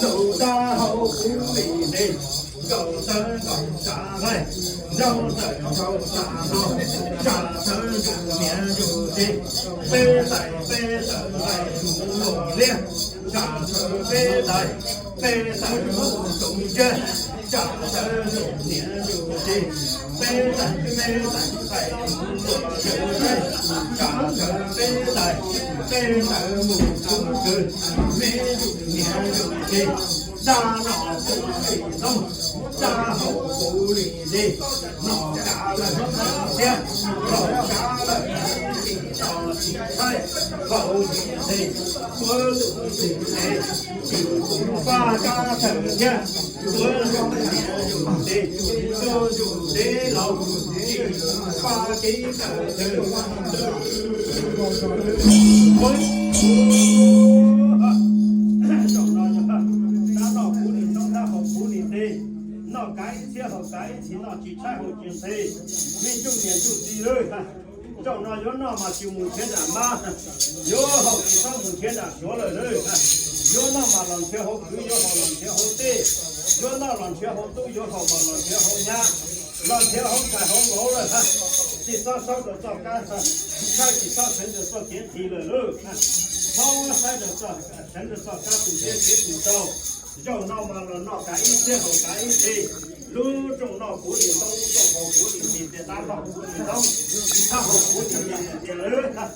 Lub rab hauv kuv li ntev, nkaus tawv nkaus tsav laij, nraug tawm nraug tsav hlo, tsav tawv nraug niam nraug txiv, peb tais peb tawv laij mus luaj liab, tsav tawv peb tais, peb tawv mus tsoom tsiab, tsav tawv nraug niam nraug txiv, peb tais peb tais laij mus luaj liab, tsav tawv peb tais, peb tawv mus tsoom kws, me nraug niam nraug txiv, rab no kuv li ntoob, rab hauv kuv li ntev, noj kav lawm siab, noj kav lawm tsis tso tsis tshaib, hauv tsis nteg, kuv tus tsis nteg, tsis kuv pab kab thawm thiab, kuv tus niam yus tes, kuv yus dev laus, tsis pab kev tawm thawm. Zaum no yog rab noj kuv li ntoob, rab hauv kuv li ntev, noj kav ib txhiab haus kav ib txhis, noj tsis tshaib haus tsis ntxhe, me ntsuj niam ntsuj txiv lawm. Zaum no yuav noj mas tsis mus nrhiav nram mab, yuav haus tsis txhob mus nrhiav nram suav lawm lawm. Yuav noj mas los nrhiav hauv kwv, yuav haus los nrhiav hauv teb, yuav noj los nrhiav hauv tub, yuav haus mas los nrhiav hauv nyab, los nrhiav hauv ntxhais hauv vauv lawm. Tsis txhob saib rau txoj kab, saib tsis txhob seev rau txoj kev qhi lawm lawm. Txhob saib rau txoj, seev rau txoj kab tus siab kev tus tsaug. Zaum no mas los noj kav ib txhiab haus kav ib txhis. Lub rooj noj kuv li ntoob, lub rooj haus kuv li ntxhi, tias rab noj kuv li ntoob, rab haus kuv li ntxhi, tias lawv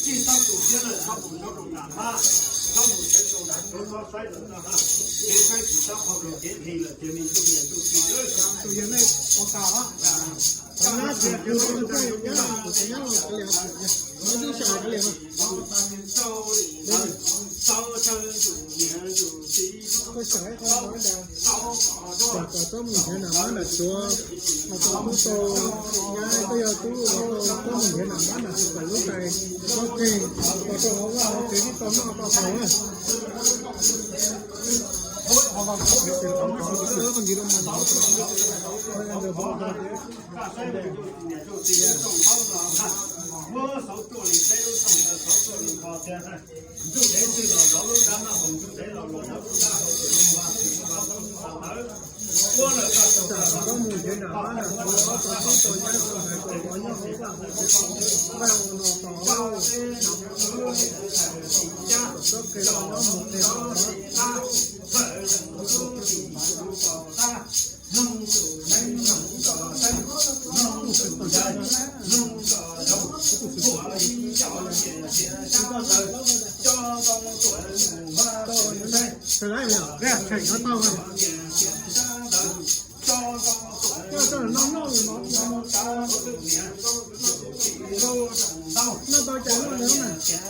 tsis txhob tu siab lawm, txhob mus nraub rau nram mab, txhob mus seev rau nram suav, txhob saib rau txoj, kev saib tsis txhob qhau rau kev qhi lawm, tias me ntsuj niam ntsuj txiv lawm. Tus yog nej ua tas os. Nyab tseem hu rau ntxawg nyab, nyab los kav liam, nyab twb sawv kav liam. Koj sawv ib qho ntawd, kom txhob mus nrhiav nram mab nram suav, los tau tub tau nyab, koj yog tub los tau txhob mus nrhiav nram mab nram suav kom lub tais txhob qeeg, los rau hauv vaj hauv tsev tib tau noj tau haus na. Muab xauv ruaj li teb, lub rooj ntawd xauv ruaj li npo tiag. Ntsuj dev twg los zov lub rab noj haus, ntsuj dev los los zov lub rab haus, tus zoo va tus zoo va tau tus va tawv. Muab lawv rau tus koj mus nrhiav nram mab nram suav, tau tub tau nyab tau ntxhais tau vauv nyob hauv vaj hauv tsev, vaj ua no tos txhob qeeg los nyob mus qeeg tos. Noog tus neeb noog kom seeb, noog tus yawg noog kom zoo, tuam ib co xiam xiam sab ntawd, coj ntoo tuam mus vaj tsev, xiam xiam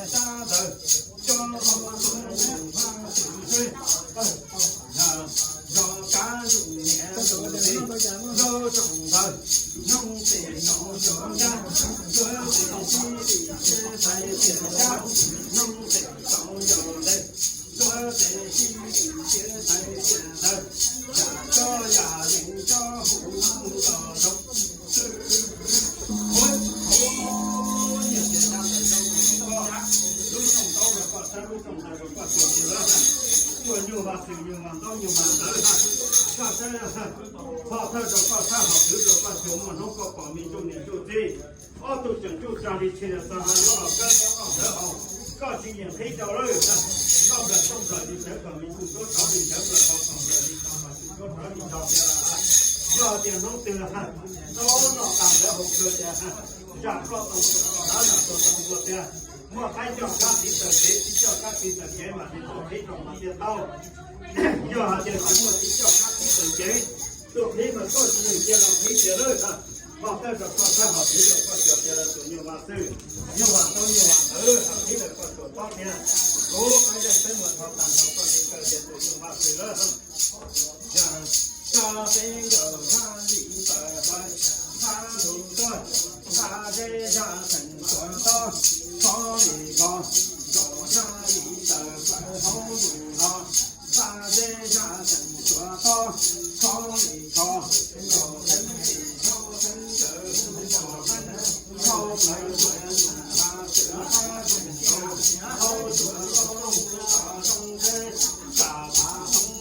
sab ntawd, coj ntoo tuam mus vaj tsev, lub rooj ntau, xiam xiam sab ntawd, coj ntoo tuam mus vaj tsev. Zov kab ntsuj niam ntsuj txiv, lub rooj ntawd, noog tes noog yos ncaj, ntsuab tes sib lim siab xaiv xiam sab, noog tes txaus yos ntej, ntsuab tes sib lim siab xaiv xiam ntawd, yam tsob yam yees tsob huv mus los zoo. Nyiam tias dab ntawd zoo rau koj, lub rooj ntaub rau koj saib, lub rooj ntawd rau koj xyuas tias lawv, tsuas nyuj vaj xwm nyuj vaj ntaub nyuj vaj ntawd, koj saib, pov thawj rau koj saib, hom kwv rau koj xyuas, muaj hnub koj pom me ntsuj niam ntsuj txiv, ob tug tseem tsuj tsa li tshis tag no yuav los kab ntaub noj ntawd haus, koj tsis yeem qhib rau lawm. Koj nplawm rooj nplawm li ntawd kom me ntsuj ntaub rov li ntawd, nplawm hau kom nplawm li ntawd kom me ntsuj ntaub rov li ntawd tiag. Yog tias hnub twg ntaub noj tas ntawd haus kawg tias, zam ploj tau tua dab nram tua tau npua tiag, muaj qaib coj kab txiv taws cev, txiv coj kab txiv taws cev mam li tuaj qhib rau mas thiaj tau. Yog hais tias tsis muaj txiv coj kab txiv taws cev tuaj qhib mas koj tsis yeem cia los qhib tiag lawm. Pov thawj rau koj saib, hom kwv rau koj xyuas tias lawv tsuas nyuj vaj xwm, nyuj vaj ntaub nyuj vaj ntawd, hom qhib rau koj tsuas paub tiag. Kuv qaib zej xeeb muas thov tag nrho koj li kaw tias tsuas nyuj vaj xwm lawm. Zaj teb nkawm zaj li tawm plaws, zaj ntug tuaj, zaj zeb zaj tseem tsuas tob, txhob li kho, zaj zaj li tawm plaws hauv ntuj los, zaj zeb zaj tseem tsuas tob, txhob li kho, zaj teeb tsis zaj teeb nkawm hu zoj heeb, zaj plaws tsuas nyuj vaj xwm, zaj tseem tsuas hauv tsuas tau rooj tsuas zoo teb, zaj tas hauv